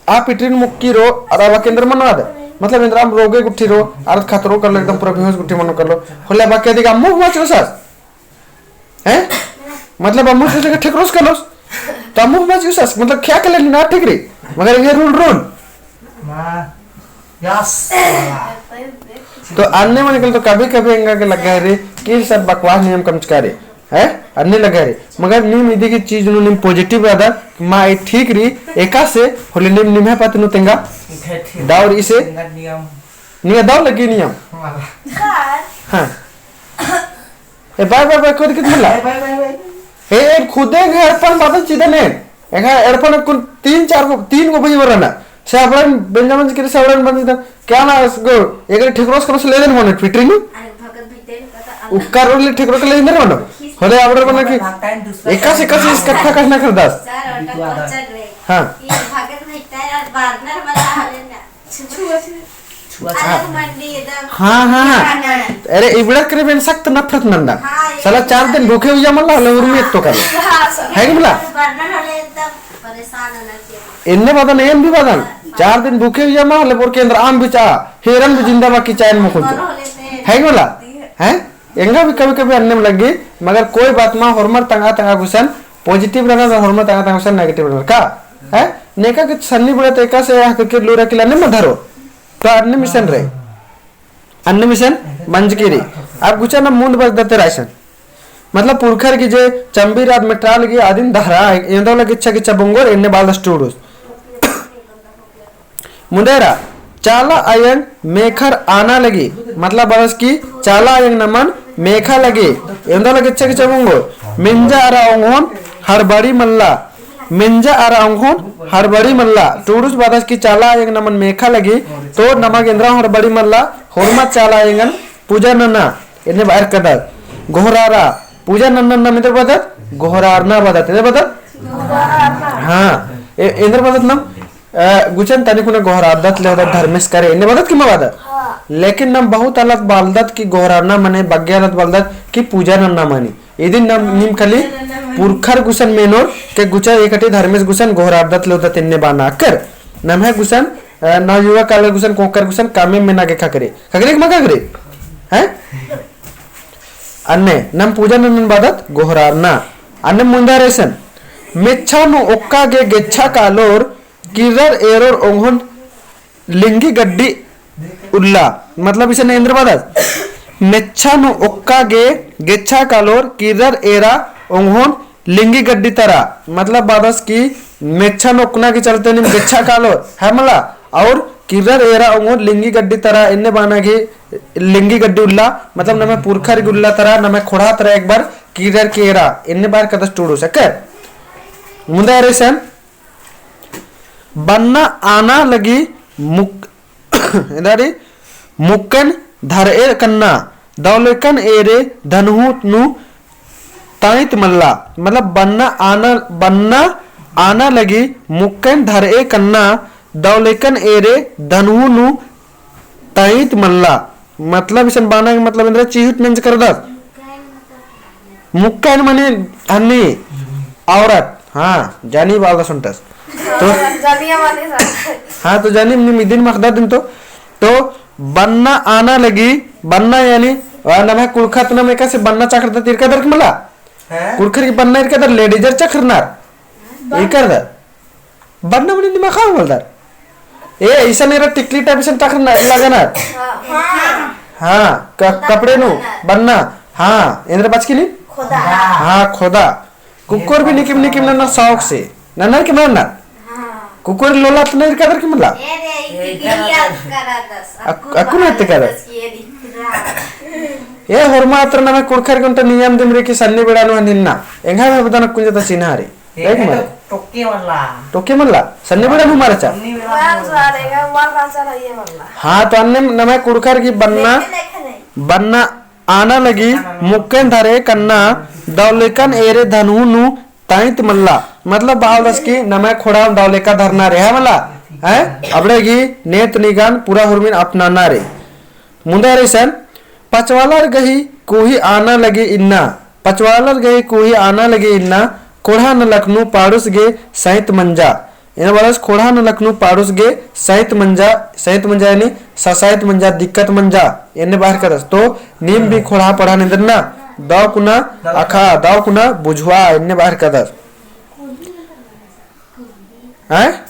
आ पिटरी नू मुक्की रो, और अब आके एन्देर मनो आद, मतलब एन्देर अम्म रोगे गुट्ठी रो, आद खतरो करलो, एकदम पूरा बेहोश गुट्ठी मनो करलो, होले अब आके दिगा मुख बाचो सास। हैं? मतलब अम्मु से जगह ठेकरोस कलोस। तो अम्मु बाजी उसस, मतलब क्या कले ना ठीक रही। मगर ये rule, rule। यस। तो अन्ने मने कल तो कभी कभी एंगा के लगा है रे कि सब बकवास नियम कमचकारी। हैं? अन्ने लगा है रे। मगर नीम इदी की चीज नू नीम positive रअदर, मा ए ठीक रही, एकासे होले नीम निम्है पत्त नू तेंगा। ठीक है, ठीक। दौर इसे। तेंगा नियम। नियम दौर लगी नियम। हाँ। हाँ। ए, बाय, बाय, बाय, कोई दिक्कत मल्ला। Bye, bye, bye, bye. ए, ए, खुदे एंग्है एड़पन बादन चिदन ए। एंग्है एड़पन कुन तीन चार गो, तीन गो भाई वरना। से अबड़न बेंजामिन के से अबड़न बंद चिदन। क्या ना इस गो, एगरे ठिकरोस करोस ले देन मनो, पिटरी नू? अरे, भगत भी देन, पता अलग। उक्का रोल ले ठिकरो के ले देन मनो। खीस भले आवड़र बना कि एकासे, एकासे इस कत्था कहना कर दस। सर, ओटा कोचक रे। हाँ। ये भागत में इतना यार बादनर वाला हले ना। छुआ, छुआ। छुआ, छुआ। अलग मंडी एकदम। हाँ, हाँ, हाँ। हाँ, हाँ। अरे, इबड़ा करे बेन सख्त नफरत नंदा। हाँ, ये साला चार दिन भूखे हुआ मल्ला, हले उर्मी तो कर। हाँ, सर। है कि मला? बादनर हले एकदम परेशान होना चाहिए। इन्ने बदन, एन भी बदन। हाँ। चार दिन भूखे हुआ मल्ला, हले बोर के अंदर आम बिचा, हेरन भी जिंदा बाकी चायन मुकुंद। बड़ होले ते। है कि मला? हैं? एंगा भी कभी-कभी अन्नेम लग्गी, मगर कोई बात मा, होरमर तंगआ तंगआ गुसन positive रअनर, होरमर तंगआ तंगआ गुसन negative रअनर। का? हैं? नेका के सन्नी बेड़ा तो एकासे हक के लूरा किला अन्नेम धरो। तो अन्नेम इसन रई। अन्नेम इसन मंजकी रई। अब गुचा नम मुन्द बरदत एरा इसन। मतलब पुरखर की जे चम्बी रात मेटराल की आदिन दहरा, एन्दो लगे इच्छा की चबुंगोर, एन्ने बालदस टूड़ुस। मुन्दा एरा, चाला अयंग मेखर आना लगी, मतलब बरस की चाला अयंग नमन मेखा लगी, एन्दो लगे इच्छा की चबुंगो, मेंजा अरा ओंगोन हड़बड़ी मल्ला, मेंजा अरा ओंगोन हड़बड़ी मल्ला, टूड़ुस बरस की चाला अयंग नमन मेखा लगी, तो नमा गे एन्दरा हड़बड़ी मल्ला, होरमा चाला अयंगन पूजा नना, एन्ने बाहर कदत, गोहरारा, पूजा नन्ना नम एन्देर बदत, गोहरारना बदत, एन्देर बदत? हाँ, ए-, एन्देर बदत नम, अ, गुचन तनी कुना गोहरारदत ले होदत धर्मेस करे, एन्ने बदत कि मा बदत? हाँ। लेकिन नम बहुत अलग बालदत कि गोहरारना मने, बग्गे अलग बालदत कि पूजा नन्ना मनी। इदिन नम नीम खली पुरखर गुसन मेनोर के गुचा एकटी धर्मेस गुसन गोहरारदत ले होदत एन्ने बाना अक्कर। नम्है गुसन, अ, नवयुवक आलर गुसन, कोंकर गुसन, कामे मेना गे खकरे। खकरे कि मा खकरे? हैं? अन्ने, नम पूजा नन्नन बदत गोहरारना। अन्ने मुन्दा एरा इसन। मेच्छा नू ओक्का गे गेच्छा कालोर, किर्रर एरोर ओंगोन लिंगी गड्डी उल्ला। मतलब इसन एन्देर बदत। मेच्छा नू ओक्का गे गेच्छा कालोर, किर्रर एरा ओंगोन लिंगी गड्डी तरा, मतलब बदस की मेच्छा नू ओक्कना के चलते नीम गेच्छा कालोर, है मला? और किर्रर एरा ओंगोन लिंगी गड्डी तरा, एन्ने बाना की लिंगी गड्डी उल्ला, मतलब नम्है पुरखर की उल्ला तरा, नम्है खोंड़हा तरा एक बार किर्रर की एरा, एन्ने बाहर कदस टूड़ुस, अक्कर? मुन्दा एरा इसन, बन्ना आना लगी मुक-, एन्देर, मुक्कन धरए कन्ना, दौलेकन एरे धनहू नू ताइत मल्ला। मतलब बन्ना आना, बन्ना आना लगी मुक्कन धरए कन्ना, दौलेकन एरे धनहू नू ताइत मल्ला। मतलब इसन बाना के मतलब एन्देर चिहुट नंज करदस। मुक्कन मने हन्नी औरत, हाँ, जानी बालदस ओन्टस। तो जानिया माने सा। हाँ, तो जानी नीम इदिन मखदा दिन तो, तो बन्ना आना लगी, बन्ना यानी, आ, नम्है कुँड़ुख़त नम एकासे बन्ना चाखरदत इरकादर कि मला? हैं? कुँड़ुख़र की बन्ना इरकादर, लेडीजर चाखरनर। इरकादर। बन्ना मने निमा ख़ा मलदर। ए, इसन एरा टिकली type इसन टाकर न-, लगानर। हाँ। हाँ, क-, कपड़े नू, बन्ना। हाँ, एन्देर बाचकी नी? खोदा। हाँ, खोदा। कुक्कोर भी निकिम निकिम नन्ना शौक से। नन्ना कि नन्ना? हाँ। कुक्कोर लोला तो नहीं इरकादर कि मला? ए रे, इकी गिरिया करा दस। अक-, अक्कु ना ते करा। दस ये दिख रहा। ए, होरमा अतरा नम्है कुँड़ुख़र गे ओन्टा नियम दिम रे कि सन्नी बेड़ा नू हन्निन्ना। एंग्है में बदन कुंजता चिन्हा रे। एक मल। टोके मल्ला। टोके मल्ला? सन्नी बेड़ा नू मारचा? सन्नी बेड़ा नू। वन साल एगा, वन पाँच साल ये मल्ला। हाँ, तो अन्ने नम्है कुँड़ुख़र की बन्ना, देखे, देखे नहीं। बन्ना आना लगी, मुक्कन धरे कन्ना, दौलेकन एरे धनहू नू ताइत मल्ला। मतलब बालदस की नम्है खोंड़हा दौलेका धरना रे, है मला? हैं? अबड़े गही नेत निगान पूरा हुरमिन अपनाना रे। मुन्दा एरा इसन, पचवालर गही कुही आना लगी इन्ना, पचवालर गही कुही आना लगी इन्ना, खोंड़हा नलख नू पाड़ुस गे सैंत मंजा। एन्देर बदस खोंड़हा नलख नू पाड़ुस गे सैंत मंजा, सैंत मंजा यानी ससाइत मंजा, दिक्कत मंजा, एन्ने बाहर कदस। तो नीम भी खोंड़हा पड़हा नंदर ना, दव कुना अख़ा, दव कुना बुझवा, एन्ने बाहर कदस। हैं?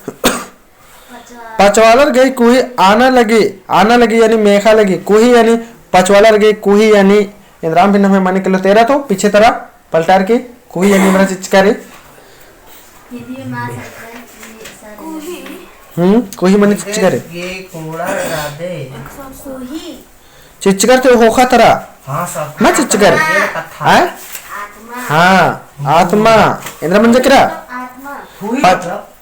पचवालर गही कुही आना लगी, आना लगी यानी मेखा लगी, कुही यानी पचवालर गही कुही यानी एन्द्राम भी नम्है माने के लो तेरा तो पीछे तरा पलटार की कुही यानी हमरा चिचका रे। हम्म, कुही माने चिचका रे। चिचका रे तो होखा तरा। हाँ, सब। ना चिचका रे। हैं? हाँ, आत्मा। एन्द्रा मंजा केरा? आत्मा। पच-,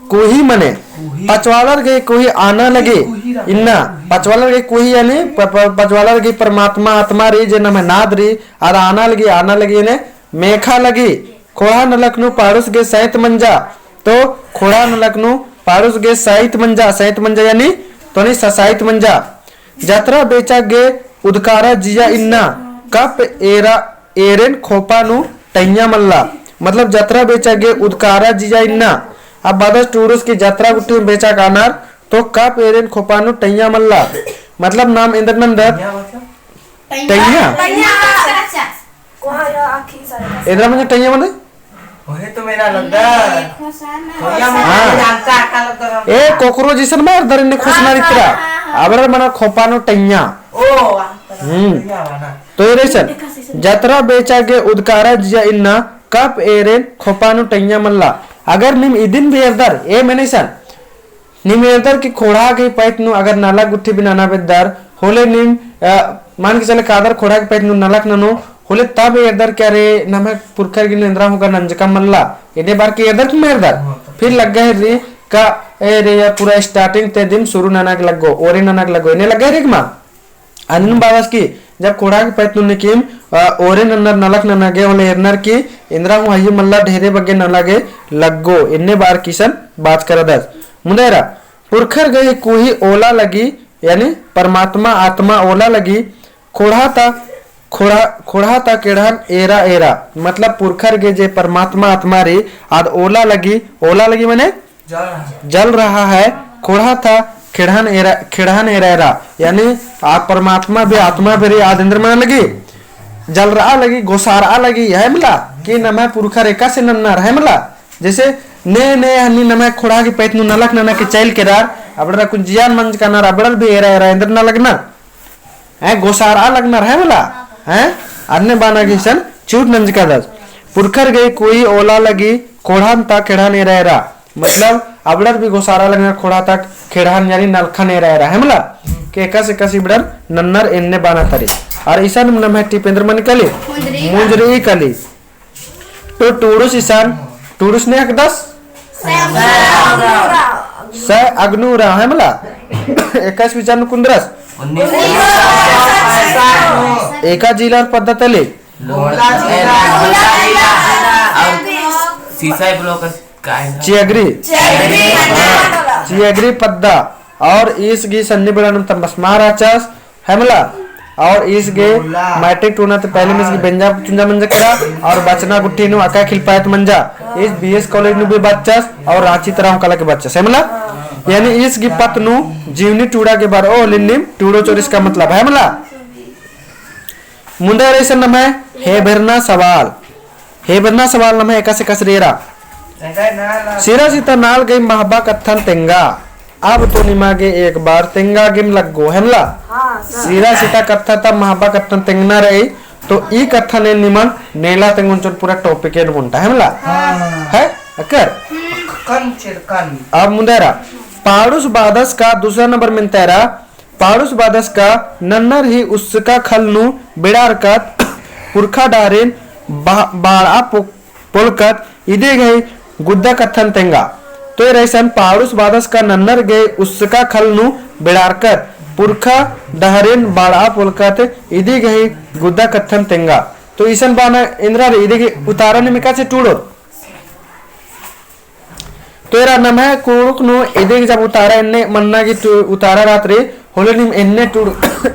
कुही मने, कुही। पचवालर गही कुही आना लगी, कुही रहा। इन्ना, कुही। पचवालर गही कुही यानी प-, प-, पचवालर गही परमात्मा आत्मा रई, जे नम्है नाद रई, आर आना लगी, आना लगी यानी मेखा लगी। ख़ोंड़हा नलख नू पाड़ुस गे सैंत मंजा। तो ख़ोंड़हा नलख नू पाड़ुस गे सैंत मंजा, सैंत मंजा यानी तोनी ससाइत मंजा। जतरा बेचा गे उदकारा जिया इन्ना, कप एरा, एरेन खोपा नू टैया मल्ला। मतलब जतरा बेचा गे उदकारा जिया इन्ना। अब बादस टूड़ुस की जतरा गुट्ठी बेचा कानर, तो कप एरेन खोपा नू टैया मल्ला। मतलब नाम एन्देर नन्दर? टैया। एन्दरा मने टैया मने? वही तो मेरा लंदर। हाँ। ए, कोकरो जैसन मार दर इन्ने खोसना रितरा। अबड़र मना खोपा नू टैया। हम्म। तो एरे सन, जतरा बेचा गे उदकारा जिया इन्ना, कप एरेन खोपा नू टैया मल्ला। अगर नीम इदिन भी एरदर, ए मेने सन, नीम एरदर कि ख़ोंड़हा गही पैत नू अगर नलख गुट्ठी भी नना बेद्दर, होले नीम, अ, मान के चले कादर ख़ोंड़हा गही पैत नू नलख ननो, होले तब एरदर कि अरे, नम्है पुरखर गे एन्दरा हूँ का नंजका मल्ला, एन्ने बार की एरदर कि मल एरदर? फिर लग्गा हेर्री का, ए रे या पूरा starting ते दिम शुरू नना गे लग्गो, ओरे नना गे लग्गो, एन्ने लग्गा हेर्री का मा? अदिन बादस की जब ख़ोंड़हा गही पैत नू नीकिम, अ, ओरे नन्नर नलख नना गे होले एरनर की एन्दरा हूँ हइये मल्ला ढेरे बग्गे नना गे लग्गो, एन्ने बार की इसन बाचका रअदस। मुन्देरा, पुरखर गही कुही ओला लगी, यानी परमात्मा आत्मा ओला लगी, ख़ोंड़हा ता, ख़ोंड़हा, ख़ोंड़हा ता केड़हन एरा एरा। मतलब पुरखर गे जे परमात्मा आत्मा रई, आद ओला लगी, ओला लगी मने जल रहा है। जल रहा है, ख़ोंड़हा ता खेड़हन एरा, खेड़हन एरा एरा, यानी आ परमात्मा भी आत्मा भी रई, आद एन्दर मना लगी, जलरआ लगी, गोसारआ लगी, है मला, कि नम्है पुरखर एकासे नन्नर, है मला, जैसे ने, ने हन्नी नम्है ख़ोंड़हा गही पैत नू नलख नना के चइल केरर, अबड़र अक्कुन जिया नंजका नर, अबड़र भी एरा एरा, एन्दर नना लगनर। हैं, गोसारआ लगनर है मला, हैं, अन्ने बाना गे इसन चिहुट नंजकादस। पुरखर गही कुही ओला लगी ख़ोंड़हन ता खेड़हन एरा एरा। मतलब, अबड़र भी गोसारआ लगनर ख़ोंड़हा ता खेड़हन यानी नलखन एरा एरा, है मला, कि एकासे एकासे इबड़र नन्नर एन्ने बाना तरी। और इसन नम्है टीप एन्दर मनी काली? मुंजरी। मुंजरी काली। तो टूड़ुस इसन, टूड़ुस ने अकदस? सै अगनुरा, है मला? एकासे विचार नू कुन्दरस? एका जिलर पद्दा तली? चिअगरी। चिअगरी पद्दा। और ईस गही सन्नी बेड़ा नू तम्बसमा रहचस, है मला? और ईस गे मैट्रिक टूना ते पहले में ईस गे बेंजा चुंजा मंजा केरा और बचना गुट्ठी नू अका खिलपायत मंजा। ईस बीएस कॉलेज नू भी बच्चस और रांची तरा हूँ काला के बच्चस, है मला? यानी ईस गही पत्त नू जीवनी टूड़ा गे बरओ लिन्निम टूड़ो चोरिस का मतलब, है मला? मुन्दा रई इसन नम्है हेबेरना सवाल। हेबेरना सवाल नम्है एकासे एकासे रई एरा। सिरा सीता नाल गही महबा कत्थन तेंगा। अब तो निमा गे एक बार तेंगा गेम लग्गो, है मला? हाँ, सर। सिरा सीता कत्था ता महबा कत्थन तेंगना रई, तो ई कत्थन एन निमन नेला तेंगोन चोन पूरा topic एन मुन्टा, है मला? हाँ। है? अकर? कन चिरकन। अब मुन्दा एरा। पाड़ुस बादस का दूसरा नंबर मेन्ता एरा, पाड़ुस बादस का नन्नर ही उस्सका खल नू बेड़ारकत पुरखा डहरेन बा-, बाड़ा पो-, पोलकत इदी गही गुद्दा कत्थन तेंगा। तो एरा इसन पाड़ुस बादस का नन्नर गही उस्सका खल नू बेड़ारकत पुरखा डहरेन बाड़ा पोलकत इदी गही गुद्दा कत्थन तेंगा। तो इसन बाना एन्दरा रई इदी गही उतारा निम एकासे टूड़ोर। तो एरा नम्है कुँड़ुख़ नू इदी गही जब उतारा एन्ने मन्ना गही टू-, उतारा रहत रई, होले निम एन्ने टूड़,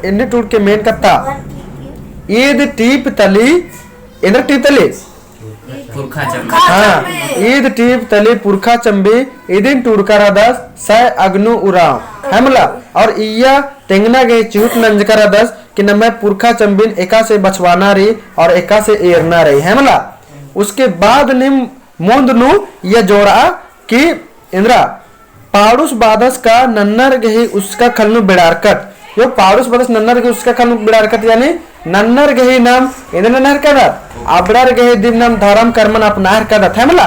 एन्ने टूड़ के मेन कत्था। ईद टीप तली, एन्देर टीप तली? पुरखा चम्बी। हाँ, ईद टीप तली पुरखा चम्बी, इदिन टूड़का रअदस सै अगनु उराँव, है मला? और इय्या तेंगना गही चिहुट नंजका रअदस कि नम्है पुरखा चम्बिन एकासे बछवाना रई और एकासे एरना रई, है मला? उसके बाद निम मुन्द नू इय्या जोड़आ कि एन्दरा पाड़ुस बादस का नन्नर गही उस्सका खल नू बेड़ारकत। यो पाड़ुस बादस नन्नर गही उस्सका खल नू बेड़ारकत यानी नन्नर गही नाम एन्देर नन्ना हेलरकदत? अबड़र गही दिम नाम धरम करमन अपना हेलरकदत, है मला?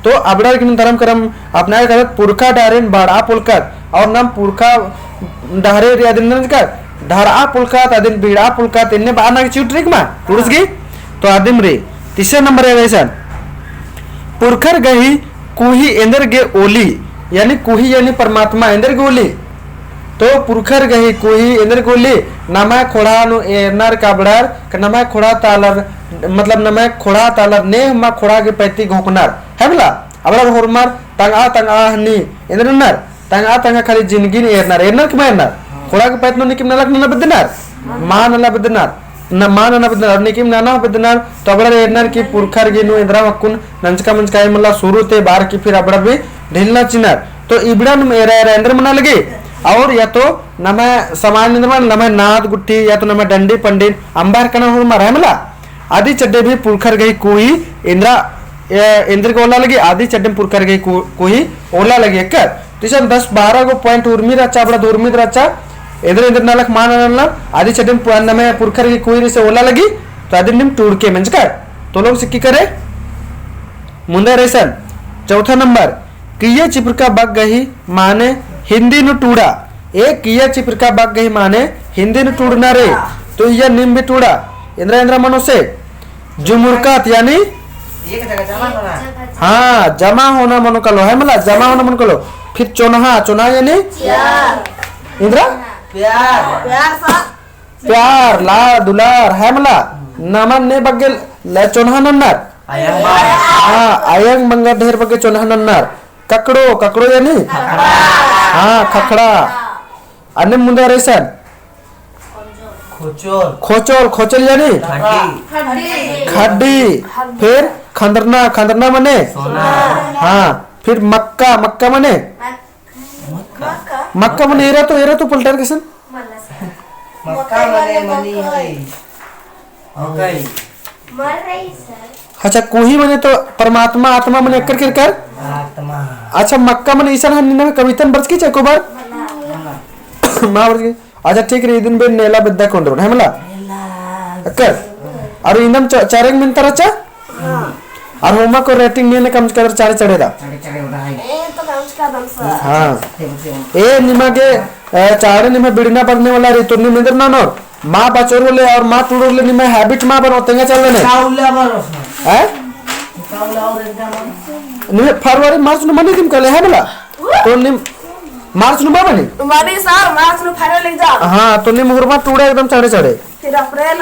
तो अबड़र गही नाम धरम करम अपना हेलरकदत, पुरखा डहरेन बाड़ा पोलकत और नाम पुरखा डहरे रई अदिन नंजकत, ढरआ पोलकत अदिन बीड़ा पोलकत, एन्ने बाना गही चिहुट रई का मा? टूड़ुस गही? तो अदिम रई। तीसरा नंबर एरा इसन। पुरखर गही कुही एन्देर गे ओली, यानी कुही यानी परमात्मा एन्देर गे ओली। तो पुरखर गही कुही एन्देर गे ओली, नम्है ख़ोंड़हा नू एरनर का अबड़र, का नम्है ख़ोंड़हा ता आलर मतलब नम्है ख़ोंड़हा ता आलर ने हूँ मा ख़ोंड़हा गे पैती घोखनर, है मला? अबड़र होरमर तंगआ तंगआ हनी एन्देर नन्नर, तंगआ तंगआ खाली जिनगी नू एरनर, एरनर कि मल एरनर? ख़ोंड़हा गे पैत नू नीकिम नलख नना बेद्दनर, मल नना बेद्दनर, न मल नना बेद्दनर, नीकिम नना बेद्दनर, तो अबड़र एरनर कि पुरखर गे नू एन्दरा अक्कुन नंजका मंजका है मला, शुरू ते बअर की फिर अबड़र भी ढिलना चिनर। तो इबड़ा नू एरा एरा एन्देर मना लगी, और या तो नम्है समाज नू एन्देर मना, नम्है नाद गुट्ठी या तो नम्है डंडी पंडी अम्बा हेलरकन होरमर, है मला? अदी चड्डे भी पुरखर गही कोही एन्दरा, ए, एन्देर गे ओला लगी, अदी चड्डे पुरखर गही को-, कोही ओला लगी एकर। तो इसन दस बारह गो point उर्मी रहचा, अबड़ा उर्मी रहचा, एन्देर एन्देर नलख मल नना, अदी चड्डे पु-, नम्है पुरखर गही कोही रई से ओला लगी, तो अदिन नीम टूड़के मंजकर। तो लोग सिक्की करे, मुन्दा रई सन, चौथा नंबर, किइय्या चिपरका बग्गे गही माने हिन्दी नू टूड़ा। ए किइय्या चिपरका बग्गे गही माने हिन्दी नू टूड़ना रई। तो इय्या नीम भी टूड़ा। एन्दरा एन्दरा मनो से? जुमुरकत यानी? एक जगह जमा होना। हाँ, जमा होना मनो कालो, है मला? जमा होना मनो कालो। फिर चोन्हा, चोन्हा यानी? प्यार। एन्दरा? प्यार। प्यार सा। प्यार, लाड़, दुलार, है मला? नमन ने बग्गे ल-, चोन्हा नन्नर? अयंग बंगा। हाँ, अयंग बंगा ढेर बग्गे चोन्हा नन्नर। ककड़ो, ककड़ो यानी? खखड़ा। हाँ, खखड़ा। अन्ने मुन्दा रई सन? खोचोल। खोचोल, खोचोल यानी? खड्डी। खड्डी। फिर खंदरना, खंदरना मने? सोना। हाँ, फिर मक्का, मक्का मने? मक्का। मक्का मने एरा तो, एरा तो पलटर किसन? मक्का मने मनी है। ओके। अच्छा, कोही मने तो परमात्मा, आत्मा मने एकर केरकर? आत्मा। अच्छा, मक्का मने इसन हन निना कवितन बरचकी चाहे को बार? मना। मना बरचकी। अच्छा, ठीक रई, इदिन बे नेला बेद्दा कोंदरोन, है मला? नेला। एकर। और इन्दम च-, चारेक मेन्ता रहचा? हाँ। और होमा को rating ने कमचका दर चाड़े चढ़े दा। चाड़े चढ़े उड़ा है। ए तो कमचका दम सर। हाँ। ए निमा गे, अ, चाड़े निमा बिड़ना पड़ने वाला रई तो नीम एन्देर ननोर। मल बचोर होले और मल टूड़ोर होले निमा habit मल बनो तेंगा चल देने। काउला बनो। हैं? काउला और एकदम। निमा February March नू मनी दिम कले है मला? तो नीम March नू मल मनी? मनी सर, March नू final exam। हाँ, तो नीम हुरमा टूड़ा एकदम चाड़े चाड़े। फिर April